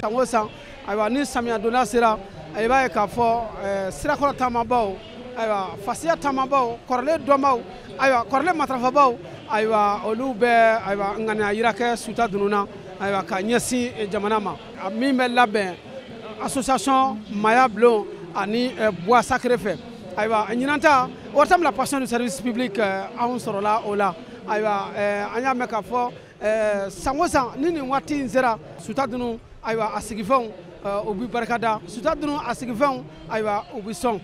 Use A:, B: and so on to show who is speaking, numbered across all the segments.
A: San o san, ayiwa, ni samiya donda sera, i b'a ye k'a fɔ sirakɔrɔ taamabaw, ayiwa, fasiya taamabaw, kɔrɔlen dɔnbaw, ayiwa, kɔrɔlen matarafabaw, ayiwa, olu bɛ, ayiwa, ŋaniya yira kɛ suta dunun na, ayiwa, ka ɲɛsin jamana ma min bɛ labɛn association Maya Bulon ani Bois Sacré fɛ. Ayiwa, ɲinan ta ORTM, la passion du service public, anw sɔrɔla o la. Ayiwa, an y'a mɛn k'a fɔ san o san ni nin waati in sera, suta dunun, ayiwa, a sigifɛnw u bɛ barika da suta dunun, a sigifɛnw, ayiwa, u bɛ sɔn.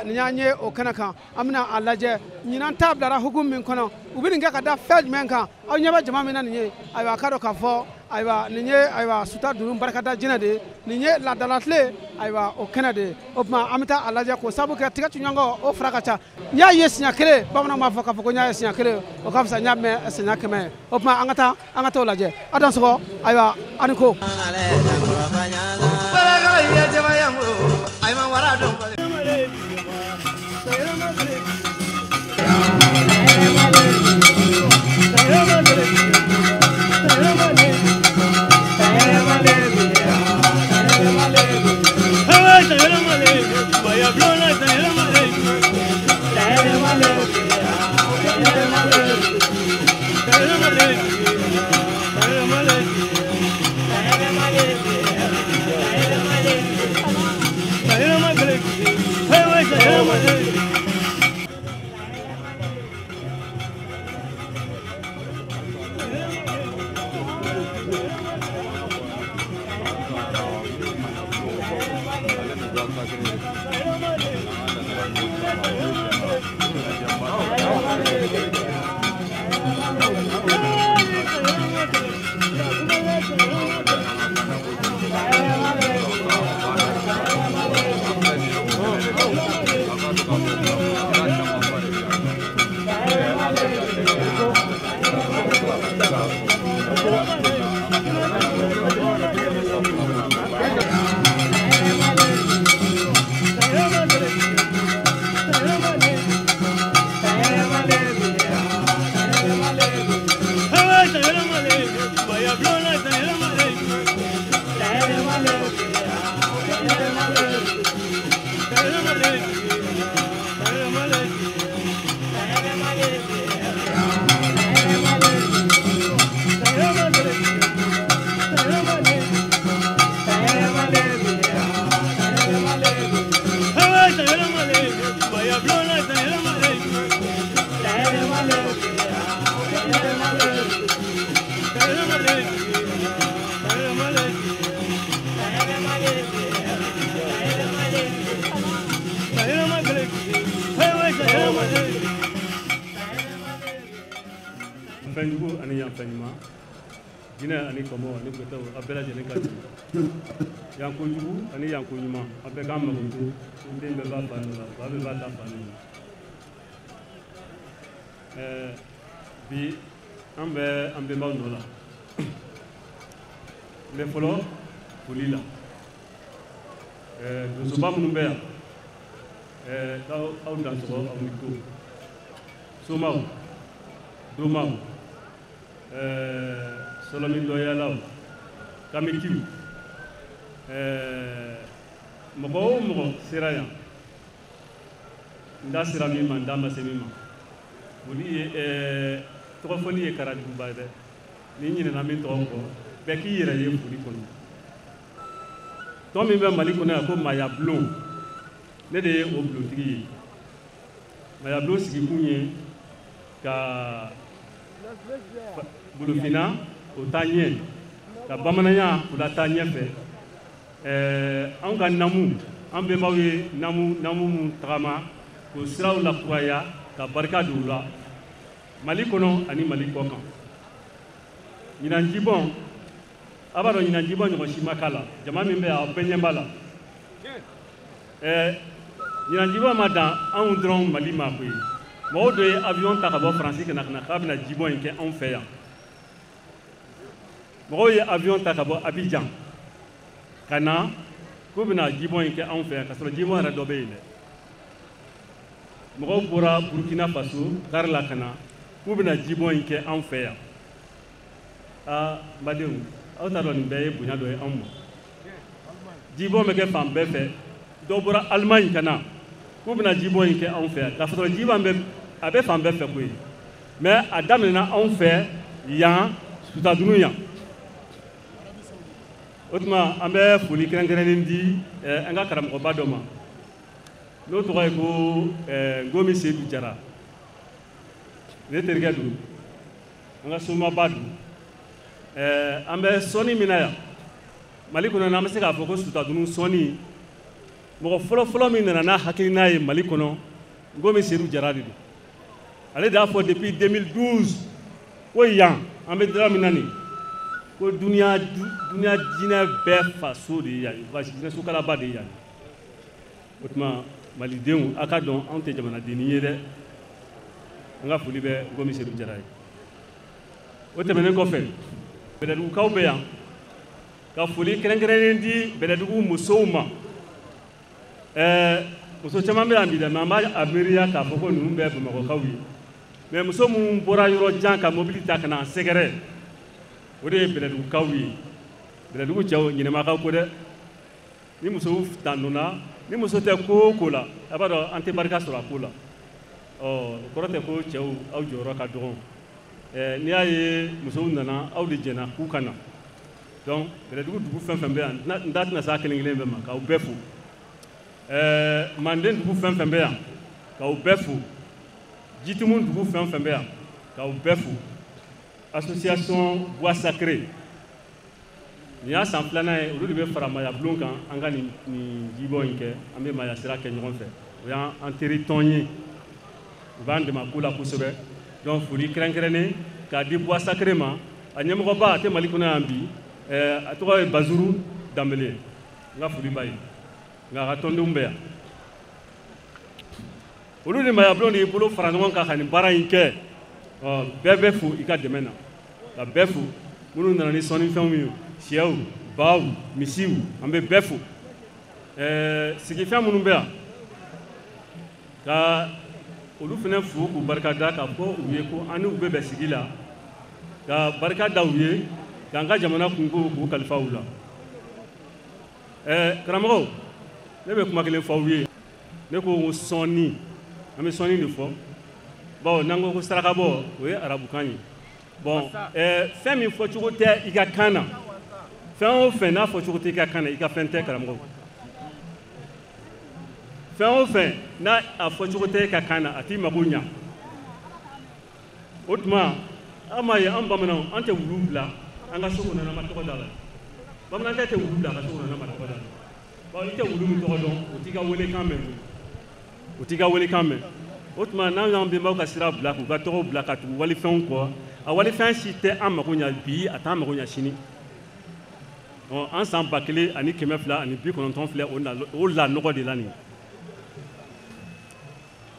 A: Nin y'an ye o kɛnɛ kan. An bɛna a lajɛ ɲinan ta bilara hukumu min kɔnɔ, u bɛ nin kɛ ka da fɛn jumɛn kan. Aw ɲɛ bɛ jama min na nin ye, ayiwa, a ka dɔn k'a fɔ, ayiwa, nin ye, ayiwa, suta dunun barikada jinɛ de ye, nin ye laadalatile, ayiwa, o kɛnɛ de ye. O tuma an bɛ taa a lajɛ k'o sababu kɛ tigɛ tuɲɔgɔn o fara ka ca. N y'a ye siɲɛ kelen, bamananw b'a fɔ k'a fɔ ko n y'a ye siɲɛ kelen, o ka fisa n y'a mɛn siɲɛ 100 ye. O tuma an ka taa, an ka t'o lajɛ. Aw dansɔgɔ, ayiwa, a ni ko.
B: Fɛnjugu ani yanfɛn ɲuman, jinɛ ani kɔmɔ ani gbɛtɛw, a bɛɛ lajɛlen ka jigin yanko jugu ani yanko ɲuman, a bɛɛ k'an mago to. N den bɛɛ b'a fa nɔ la, ba bɛɛ b'a ta fa nɔ la. Bi an bɛ an bɛnbaw nɔ la. N bɛ fɔlɔ foli la. Donsoba minnu bɛ yan, aw dansɔgɔ, aw ni ko somaw, domaw, sɔlɔmindɔyalaw, kamikiw, mɔgɔ o mɔgɔ sera yan, n da sera min ma, n da ma se min ma, olu ye tɔgɔfɔli ye karajuguba ye dɛ. Ni n ɲinɛna min tɔgɔ kɔ, bɛɛ k'i yɛrɛ ye foli kɔnɔ. Tɔn min bɛ Mali kɔnɔ yan ko Maya Bulon, ne de ye o bulontigi ye. Maya Bulon sigikun ye ka bolofinna o taa ɲɛ, ka bamananya o la taa ɲɛfɛ. Anw ka namu, an bɛnbaw ye namu namu mun tagama k'o siraw lakuraya ka barika don u la Mali kɔnɔ ani Mali kɔ kan. Ɲinan jibɔn, a b'a dɔn ɲinan jibɔn ɲɔgɔn si ma k'a la. Jama min bɛ yan, aw bɛɛ ɲɛ b'a la. Ɲinan jibɔn ma dan anw dɔrɔn Mali ma koyi. Mɔgɔw dɔ ye avion ta ka bɔ Faransi ka na k'a bɛna jibɔn in kɛ anw fɛ yan. Mɔgɔw ye avion ta ka bɔ Abidjan ka na k'u bɛna jibɔn in kɛ anw fɛ yan, ka sɔrɔ jibɔn yɛrɛ dɔ bɛ yen dɛ. Mɔgɔw bɔra Burkina Faso kari la ka na k'u bɛna jibɔn in kɛ anw fɛ yan. Aa, n badenw, aw t'a dɔn nin bɛɛ ye bonya dɔ ye anw ma. Jibɔn bɛ kɛ fan bɛɛ fɛ. Dɔw bɔra Allemagne ka na k'u bɛna jibɔn in kɛ anw fɛ yan, k'a sɔrɔ jibɔn bɛ a bɛ fan bɛɛ fɛ koyi, mais a daminɛna anw fɛ yan, Sutadunu yan. O tuma an bɛ foli kɛrɛnkɛrɛnnen di an ka karamɔgɔba dɔ ma, n'o tɔgɔ ye ko Ngomi Seydou Jara. Ne terikɛ don, an ka somaba don. An bɛ sɔnni min na yan Mali kɔnɔ, n'an bɛ se k'a fɔ ko Sutadunu sɔnni, mɔgɔ fɔlɔfɔlɔ min nana n'a hakilina ye Mali kɔnɔ, Ngomi Seydou Jara de don. Ale de y'a fɔ depuis 2012 ko yan an bɛ dira min na nin, ko dunuya jinɛ bɛɛ faso de ye yan, jinɛsokalaba de ye yan. O tuma malidenw, a ka dɔn anw tɛ jamanadenni ye dɛ. An ka foli bɛ Ngomi Seydou Jara ye. O tɛmɛnen kɔfɛ, Bɛlɛdugukaw bɛ yan, ka foli kɛrɛnkɛrɛnnen di Bɛlɛdugu musow ma. Muso caman bɛ yan bi dɛ, mais an b'a miiriya k'a fɔ ko ninnu bɛɛ Bamakɔkaw ye. Mais muso minnu bɔra yɔrɔ jan ka mobili ta ka na an sɛgɛrɛ, o de ye Bɛlɛdugukaw ye. Bɛlɛdugu cɛw, ɲinɛmakaw ko dɛ, ni musow tandonna, ni muso tɛ ko o ko la, a b'a dɔn an tɛ barika sɔrɔ a ko la. Ɔ o kɔrɔ tɛ ko cɛw aw jɔyɔrɔ ka dɔgɔn. N'i y'a ye musow nana, aw de jɛnna k'u ka na. Donc Bɛlɛdugu dugu fɛn fɛn bɛ yan, n da tɛna s'a kelen kelen bɛɛ ma, k'aw bɛɛ fo. Manden dugu fɛn fɛn bɛ yan, k'aw bɛɛ fo. Jitumu dugu fɛn fɛn bɛ yan, k'aw bɛɛ fo. Association Bois Sacré, nin y'a san filanan ye, olu de bɛ fara Mayabulon kan an ka nin jibɔn in kɛ, an bɛ Maya sira kɛ ɲɔgɔn fɛ. O y'an teri tɔn ye, u b'an dɛmɛ a ko la kosɛbɛ. Donc foli kɛrɛnkɛrɛnnen k'a di Bois Sacré ma. A ɲɛmɔgɔba a tɛ Mali kɔnɔ yan bi, a tɔgɔ ye Bazuru Danbele, n ka foli b'a ye, nka a ka tɔndenw bɛ yan. Olu ni Mayabulon de y'i bolo fara ɲɔgɔn kan ka nin baara in kɛ. Bɛɛ bɛ fo i ka dɛmɛ na, ka bɛɛ fo. Minnu nana ni sɔnnifɛnw ye, sɛw, baw, misiw, an bɛ bɛɛ fo. Sigifɛn minnu bɛ yan, ka olu fana fo k'u barika da, k'a fɔ u ye ko an n'u bɛ bɛn sigi la, ka barika da u ye, k'an ka jamana kunko k'u kalifa u la. Karamɔgɔw, ne bɛ kuma kelen fɔ aw ye. Ne ko sɔnni, an bɛ sɔnni de fɔ, bawo n'an ko ko sarakabɔ, o ye arabukan ye. Bon, fɛn min fɔcogo tɛ i ka kan na, fɛn o fɛn n'a fɔcogo tɛ i ka kan na, i ka fɛn tɛ karamɔgɔ. Fɛn o fɛn n'a a fɔcogo tɛ i ka kan na, a t'i mago ɲa. O tuma an m'a ye, an bamananw, an tɛ wulu bila an ka so kɔnɔ n'an ma tɔgɔ da la. Bamanankɛ tɛ wulu bila a ka so kɔnɔ n'a ma tɔgɔ da la. Bawo i tɛ wulu min tɔgɔ dɔn, o t'i ka welekan mɛn, o t'i ka welekan mɛn. O tuma n'an y'an bɛnbaw ka sira bila, k'u ka tɔgɔw bila ka tugu walifɛnw kɔ, a walifɛn si tɛ an mago ɲa bi, a t'an mago ɲa sini. An san 1290 filɛ o lanɔgɔ de la nin.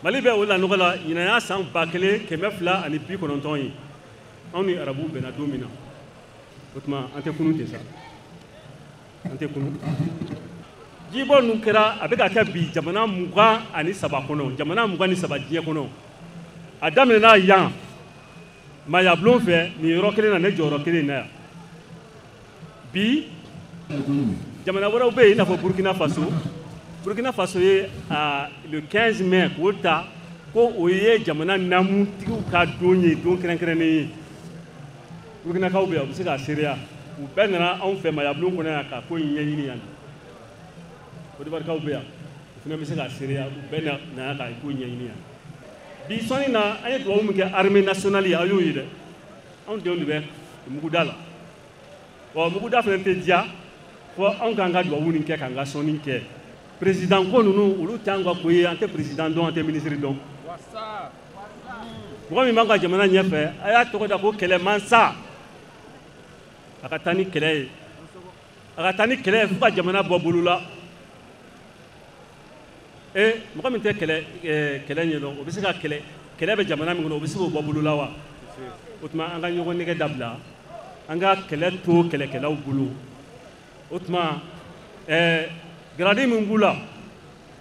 B: Mali bɛ o lanɔgɔ la, ɲinan y'a san 1290 ye. Anw ni arabuw bɛnna don min na, o tuma an tɛ kunun ten sa, an tɛ kunun. Jibɔ ninnu kɛra, a bɛ ka kɛ bi jamana 23 kɔnɔ, jamana 23 diɲɛ kɔnɔ. A daminɛna yan Mayabulon fɛ, nin yɔrɔ kelen na, ne jɔyɔrɔ kelen in na yan. Bi jamana wɛrɛw bɛ yen, i n'a fɔ Burkina Faso. Burkina Faso ye le 15 mai k'o ta ko o ye jamana naamutigiw ka don ye, don kɛrɛnkɛrɛnnen ye. Burkinakaw bɛ yan, u bɛ se k'a seereya. U bɛɛ nana anw fɛ Mayabulon kɔnɔ yan ka ko in ɲɛɲini yan. Kodiwarikaw bɛ yan, u fana bɛ se k'a seereya, u bɛɛ nana ka ko in ɲɛɲini yan. Bi sɔnni na, an ye dugawu min kɛ armée nationale ye, aw y'o ye dɛ. Anw denw de bɛ muguda la. Wa muguda fana tɛ diya fɔ anw k'an ka dugawu nin kɛ, k'an ka sɔnni kɛ. Président ko ninnu, olu t'an ka ko ye, an tɛ président dɔn, an tɛ ministre dɔn. Mɔgɔ min b'an ka jamana ɲɛfɛ, a y'a tɔgɔ da ko kɛlɛmansa. A ka taa ni kɛlɛ ye, a ka taa ni kɛlɛ ye fo ka jamana bɔ bolo la. Mɔgɔ min tɛ kɛlɛ ɲɛdɔn, o bɛ se ka kɛlɛ bɛ jamana min kɔnɔ, o bɛ se k'o bɔ bolo la wa? O tuma an ka ɲɔgɔn nɛgɛ dabila, an ka kɛlɛ to kɛlɛkɛlaw bolo. O tuma garadi min b'u la,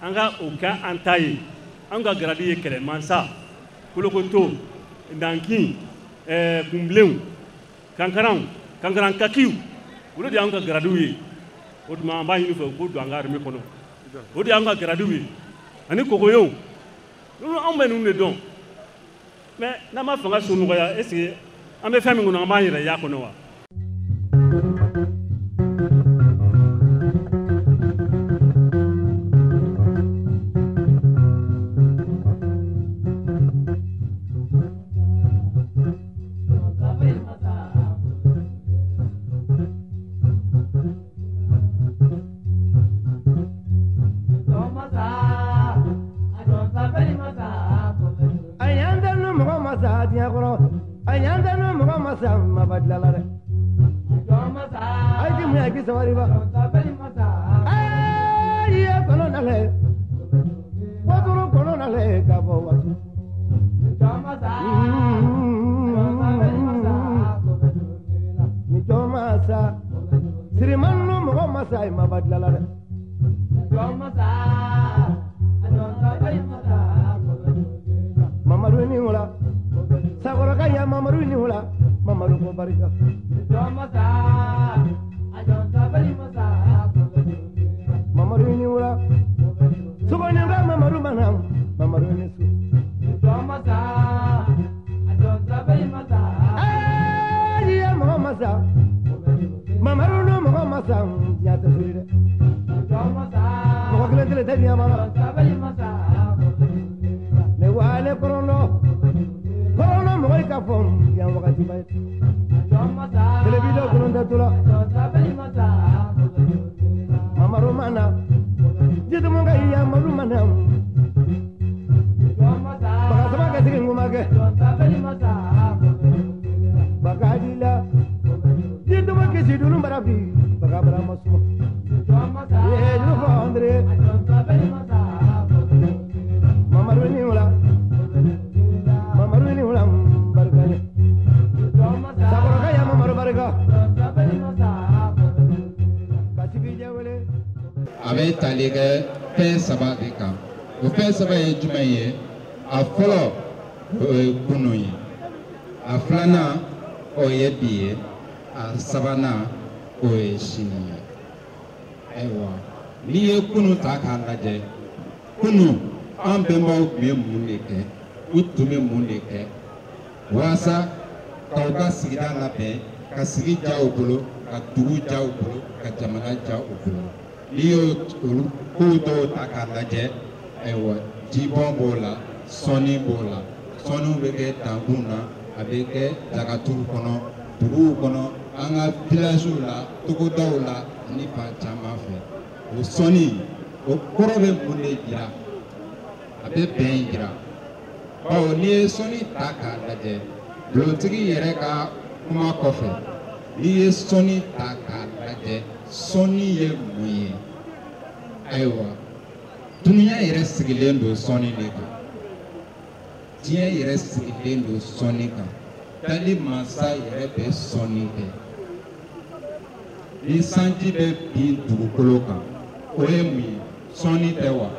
B: an ka o kɛ an ta ye. An ka garadi ye kɛlɛmansa, kolokoto, nankin, kunbilenw, kankaranw, kankarankakiw, olu de y'an ka garadiw ye. O tuma an b'a ɲini fɛ u k'u don an ka armée kɔnɔ. O de y'an ka gradiw ye ani kogoyew. Ninnu anw bɛ ninnu de dɔn. Mais n'an ma fanga so nɔgɔya, est ce que an bɛ fɛn min kɔnɔ, an b'an yɛrɛ y'a kɔnɔ wa?
C: A bɛ tali kɛ fɛn saba de kan. O fɛn saba ye jumɛn ye? A fɔlɔ, o ye kunun ye. A filanan, o ye bi ye. A sabanan, o ye sini ye. Ayiwa, n'i ye kunun ta k'a lajɛ, kunun an bɛnbaw tun ye mun de kɛ? U tun bɛ mun de kɛ walasa k'aw ka sigida labɛn, ka sigi diya u bolo, ka dugu diya u bolo, ka jamana diya u bolo? N'i y'o olu kow dɔw ta k'a lajɛ, ayiwa, jibɔn b'o la, sɔnni b'o la. Sɔnniw bɛ kɛ dankun na, a bɛ kɛ jagaturu kɔnɔ, duguw kɔnɔ, an ka villagew la, togodaw la ani fan caman fɛ. O sɔnni, o kɔrɔ bɛ mun de jira? A bɛ bɛn jira. Bawo n'i ye sɔnni ta k'a lajɛ, bulontigi yɛrɛ ka kuma kɔfɛ, n'i ye sɔnni ta k'a lajɛ, sɔnni ye mun ye? Ayiwa, dunuya yɛrɛ sigilen don sɔnni de kan. Diɲɛ yɛrɛ sigilen don sɔnni kan. Dali mansa yɛrɛ bɛ sɔnni kɛ. Ni sanji bɛ bin dugukolo kan, o ye mun ye? Sɔnni tɛ wa?